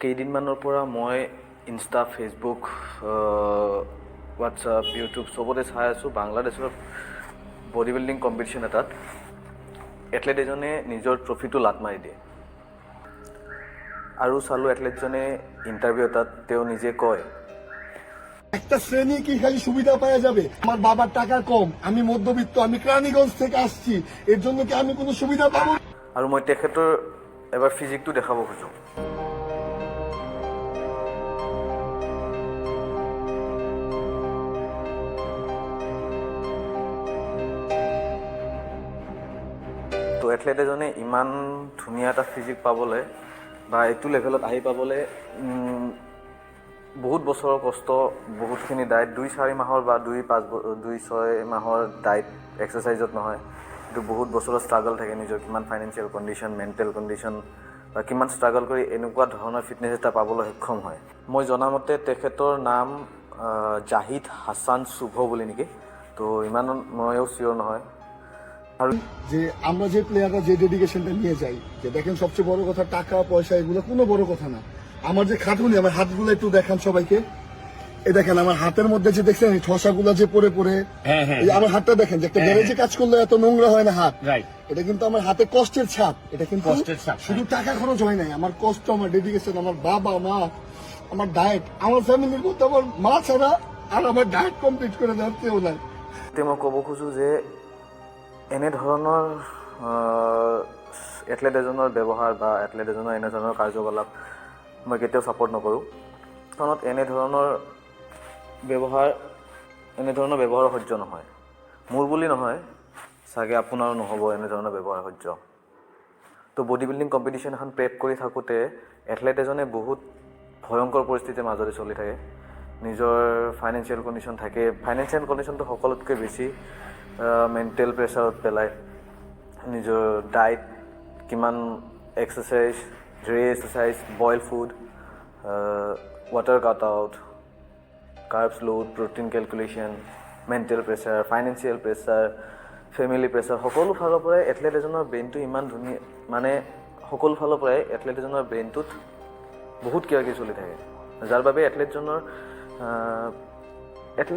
কেইদিনমানৰ পৰা মই ইনষ্টা, ফেচবুক, হোৱাটছআপ, ইউটিউব চবতে চাই আছোঁ, বাংলাদেশৰ বডি বিল্ডিং কম্পিটিশ্যন এটাত এথলেট এজনে নিজৰ ট্ৰফিটো লাত মাৰি দিয়ে। আৰু চালোঁ, এথলেটজনে ইণ্টাৰভিউ এটাত তেওঁ নিজে কয়, একটা শ্রেণী কি খালি সুবিধা পাওয়া যাবে? আমার বাবার টাকা কম, আমি মধ্যবিত্ত, আমি কেরানীগঞ্জ থেকে আসছি, এর জন্য কি আমি কোনো সুবিধা পাবো? আৰু মই তেখেতৰ এবাৰ ফিজিকটো দেখাব খোজোঁ। তো এথলেট এজনে ইমান ধুনীয়া এটা ফিজিক পাবলৈ বা এইটো লেভেলত আহি পাবলৈ বহুত বছৰৰ কষ্ট, বহুতখিনি ডায়েট, 2-4 মাহৰ বা 2-5, 2-6 মাহৰ ডায়েট এক্সাৰচাইজত নহয়, এইটো বহুত বছৰৰ ষ্ট্ৰাগল থাকে। নিজৰ কিমান ফাইনেন্সিয়েল কণ্ডিশ্যন, মেণ্টেল কণ্ডিশ্যন বা কিমান ষ্ট্ৰাগল কৰি এনেকুৱা ধৰণৰ ফিটনেছ এটা পাবলৈ সক্ষম হয়। মই জনামতে তেখেতৰ নাম জাহিদ হাছান শুভ বুলি নেকি, তো ইমান ময়ো চিয়'ৰ নহয়। আৰু যে আমরা যে প্লেয়াররা যে ডেডিকেশনটা নিয়ে যাই, যে দেখেন, সবচেয়ে বড় কথা টাকা পয়সা এগুলো কোনো বড় কথা না। আমার যে খাটুনি, আমার হাতগুলো একটু দেখান সবাইকে। এই দেখেন, আমার হাতের মধ্যে যে দেখছেন এই ঠসাগুলো যে পড়ে পড়ে, হ্যাঁ, হ্যাঁ, এই আমার হাতটা দেখেন যে একটা গ্যারেজে কাজ করলে এত নোংরা হয় না হাত। এটা কিন্তু আমার হাতে কষ্টের ছাপ। এটা কিন্তু কষ্টের ছাপ, শুধু টাকা খরচ হয় নাই, আমার কষ্ট, আমার ডেডিকেশন, আমার বাবা মা, আমার ডায়েট, আমার ফ্যামিলির মধ্যে আমার মা ছাড়া আর আমার ডায়েট কমপ্লিট করে দেওয়ার কেউ নাই। তে মই ক'ব খোজোঁ যে এনেধৰণৰ এথলেট এজনৰ ব্যৱহাৰ বা এথলেট এজনৰ এনেধৰণৰ কাৰ্যকলাপ মই কেতিয়াও ছাপৰ্ট নকৰোঁ। কাৰণ এনেধৰণৰ ব্যৱহাৰ সহ্য নহয়। মোৰ বুলি নহয়, চাগে আপোনাৰো নহ'ব এনেধৰণৰ ব্যৱহাৰ সহ্য। তো বডি বিল্ডিং কম্পিটিশ্যন এখন প্ৰেপ কৰি থাকোঁতে এথলেট এজনে বহুত ভয়ংকৰ পৰিস্থিতিৰ মাজতে চলি থাকে। নিজৰ ফাইনেন্সিয়েল কণ্ডিশ্যন থাকে, ফাইনেন্সিয়েল কণ্ডিশ্যনটো সকলোতকৈ বেছি মেণ্টেল প্ৰেছাৰত পেলায়। নিজৰ ডায়েট, কিমান exercise, rest exercise, boil food, water cut out, carbs load, protein calculation, mental pressure, financial pressure, family pressure, সকলো ফালৰ পৰাই এথলেট এজনৰ ব্ৰেইনটো ইমান ধুনীয়া, মানে সকলো ফালৰ পৰাই এথলেট এজনৰ ব্ৰেইনটোত বহুত কিবা কিবি চলি থাকে, যাৰ বাবে এথলেট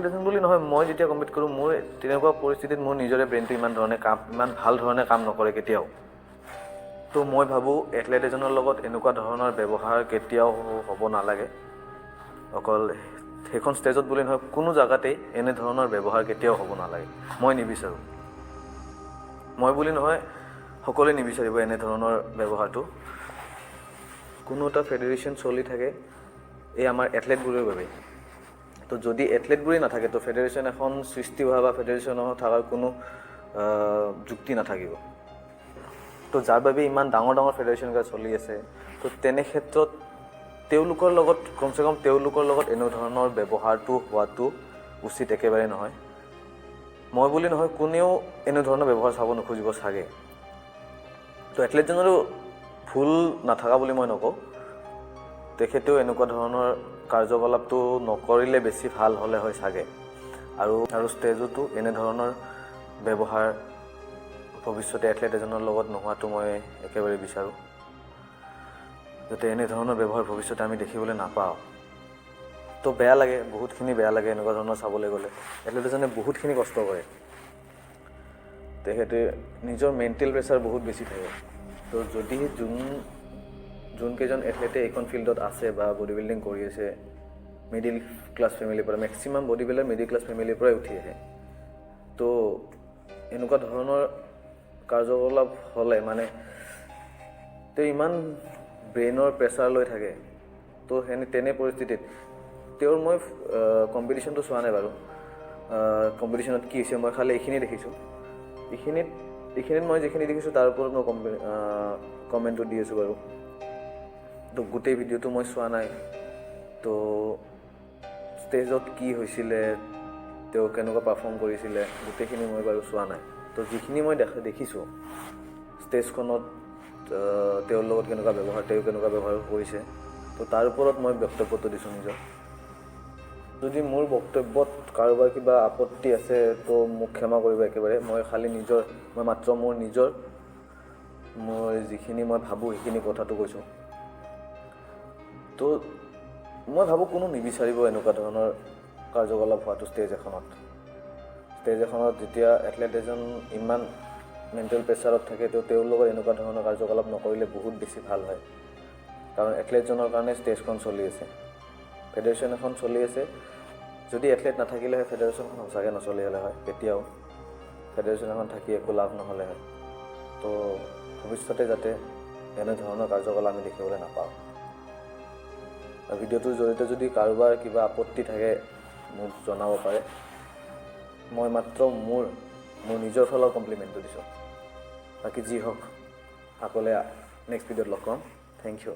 এজন বুলি নহয়, মই যেতিয়া কম্পিট কৰোঁ, মোৰ তেনেকুৱা পৰিস্থিতিত মোৰ নিজৰে ব্ৰেইনটো ইমান ভাল ধৰণে কাম নকৰে কেতিয়াও। তো মই ভাবোঁ, এথলেট এজনৰ লগত এনেকুৱা ধৰণৰ ব্যৱহাৰ কেতিয়াও হ'ব নালাগে। অকল সেইখন ষ্টেজত বুলি নহয়, কোনো জেগাতেই এনেধৰণৰ ব্যৱহাৰ কেতিয়াও হ'ব নালাগে। মই নিবিচাৰোঁ, মই বুলি নহয়, সকলোৱে নিবিচাৰিব এনেধৰণৰ ব্যৱহাৰটো। কোনো এটা ফেডাৰেশ্যন চলি থাকে এই আমাৰ এথলেটবোৰৰ বাবেই। তো যদি এথলেটবোৰেই নাথাকে, তো ফেডাৰেশ্যন এখন সৃষ্টি হোৱা বা ফেডাৰেশ্যন থকাৰ কোনো যুক্তি নাথাকিব। তো যাৰ বাবে ইমান ডাঙৰ ডাঙৰ ফেডাৰেশ্যনবিলাক চলি আছে, তো তেনে ক্ষেত্ৰত তেওঁলোকৰ লগত, কমচে কম তেওঁলোকৰ লগত এনেধৰণৰ ব্যৱহাৰটো হোৱাটো উচিত একেবাৰে নহয়। মই বুলি নহয়, কোনেও এনেধৰণৰ ব্যৱহাৰ চাব নোখোজিব চাগে। তো এথলেটজনৰো ভুল নাথাকা বুলি মই নকওঁ, তেখেতেও এনেকুৱা ধৰণৰ কাৰ্যকলাপটো নকৰিলে বেছি ভাল হ'লে হয় চাগে। আৰু ষ্টেজতো এনেধৰণৰ ব্যৱহাৰ ভৱিষ্যতে এথলেট এজনৰ লগত নোহোৱাটো মই একেবাৰে বিচাৰোঁ, যাতে এনেধৰণৰ ব্যৱহাৰ ভৱিষ্যতে আমি দেখিবলৈ নাপাওঁ। তো বেয়া লাগে, বহুতখিনি বেয়া লাগে এনেকুৱা ধৰণৰ চাবলৈ গ'লে। এথলেট এজনে বহুতখিনি কষ্ট কৰে, তেখেতে নিজৰ মেণ্টেল প্ৰেছাৰ বহুত বেছি থাকে। তো যদি যোনকেইজন এথলেটে এইখন ফিল্ডত আছে বা বডি বিল্ডিং কৰি আছে, মিডিল ক্লাছ ফেমিলিৰ পৰা, maximum body builder middle class ফেমিলিৰ পৰাই উঠি আহে, তো এনেকুৱা ধৰণৰ কাৰ্যকলাপ হ'লে মানে তেওঁ ইমান ব্ৰেইনৰ প্ৰেছাৰ লৈ থাকে। তো তেনে পৰিস্থিতিত তেওঁৰ, মই কম্পিটিশ্যনটো চোৱা নাই বাৰু, কম্পিটিশ্যনত কি হৈছে, মই খালি এইখিনি দেখিছোঁ। এইখিনিত মই যিখিনি দেখিছোঁ, তাৰ ওপৰত মই কমেণ্টটো দি আছোঁ বাৰু। তো গোটেই ভিডিঅ'টো মই চোৱা নাই, তো ষ্টেজত কি হৈছিলে, তেওঁ কেনেকুৱা পাৰফৰ্ম কৰিছিলে, গোটেইখিনি মই বাৰু চোৱা নাই। তো যিখিনি মই দেখিছোঁ, ষ্টেজখনত তেওঁৰ লগত কেনেকুৱা ব্যৱহাৰ, তেওঁ কেনেকুৱা ব্যৱহাৰ কৰিছে, তো তাৰ ওপৰত মই বক্তব্যটো দিছোঁ নিজৰ। যদি মোৰ বক্তব্যত কাৰোবাৰ কিবা আপত্তি আছে, তো মোক ক্ষমা কৰিব একেবাৰে। মই খালি নিজৰ, মই মাত্ৰ মোৰ নিজৰ, মই যিখিনি মই ভাবোঁ সেইখিনি কথাটো কৈছোঁ। তো মই ভাবোঁ কোনো নিবিচাৰিব এনেকুৱা ধৰণৰ কাৰ্যকলাপ হোৱাটো ষ্টেজ এখনত। ষ্টেজ এখনত যেতিয়া এথলেট এজন ইমান মেণ্টেল প্ৰেছাৰত থাকে, তো তেওঁৰ লগত এনেকুৱা ধৰণৰ কাৰ্যকলাপ নকৰিলে বহুত বেছি ভাল হয়। কাৰণ এথলেটজনৰ কাৰণে ষ্টেজখন চলি আছে, ফেডাৰেশ্যন এখন চলি আছে। যদি এথলেট নাথাকিলে হয়, ফেডাৰেশ্যনখন সঁচাকৈ নচলিলে হয় কেতিয়াও। ফেডাৰেশ্যন এখন থাকি একো লাভ নহ'লে হয়। তো ভৱিষ্যতে যাতে এনেধৰণৰ কাৰ্যকলাপ আমি দেখিবলৈ নাপাওঁ। আৰু ভিডিঅ'টোৰ জৰিয়তে যদি কাৰোবাৰ কিবা আপত্তি থাকে, মোক জনাব পাৰে। মই মাত্ৰ মোৰ নিজৰ ফালৰ কমপ্লিমেণ্টটো দিছোঁ। বাকী যি হওক, আকৌ নেক্সট ভিডিঅ'ত লগ পাম। Thank you.